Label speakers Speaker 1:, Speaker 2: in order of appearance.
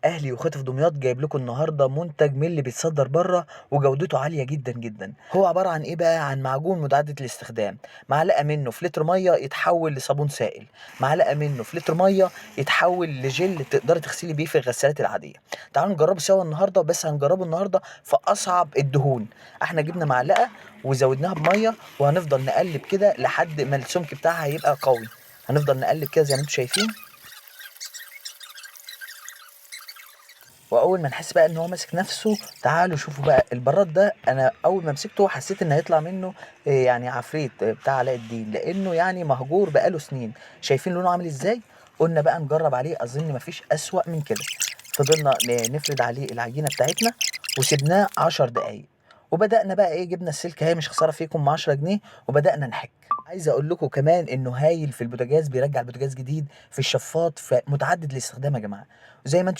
Speaker 1: اهلي واخواتي في دمياط، جايب لكم النهارده منتج من اللي بيتصدر بره وجودته عالية جدا جدا. هو عبارة عن ايه بقى؟ عن معجون متعدد الاستخدام. معلقه منه في لتر مية يتحول لصابون سائل، معلقه منه في لتر مية يتحول لجل تقدري تغسلي بيه في الغسالات العادية. تعالوا نجربه سوا النهارده، بس هنجربه النهارده في اصعب الدهون. احنا جبنا معلقه وزودناها بميه وهنفضل نقلب كده لحد ما السمك بتاعها هيبقى قوي. هنفضل نقلب كده زي ما انتم شايفين، واول ما نحس بقى ان هو ماسك نفسه تعالوا شوفوا بقى البراد ده. انا اول ما مسكته حسيت ان هيطلع منه يعني عفريت بتاع علاء الدين، لانه يعني مهجور بقاله سنين. شايفين لونه عامل ازاي؟ قلنا بقى نجرب عليه، اظن مفيش اسوأ من كده. فضلنا نفرد عليه العجينة بتاعتنا وسيبناه 10 دقايق، وبدأنا بقى ايه، جبنا السلك هاي مش خسارة فيكم 10 جنيه، وبدأنا نحك. عايز اقول لكم كمان انه هايل في البوتاجاز، بيرجع البوتاجاز جديد، في الشفاط، في متعدد الاستخدام يا جماعة. زي ما انتم شايفين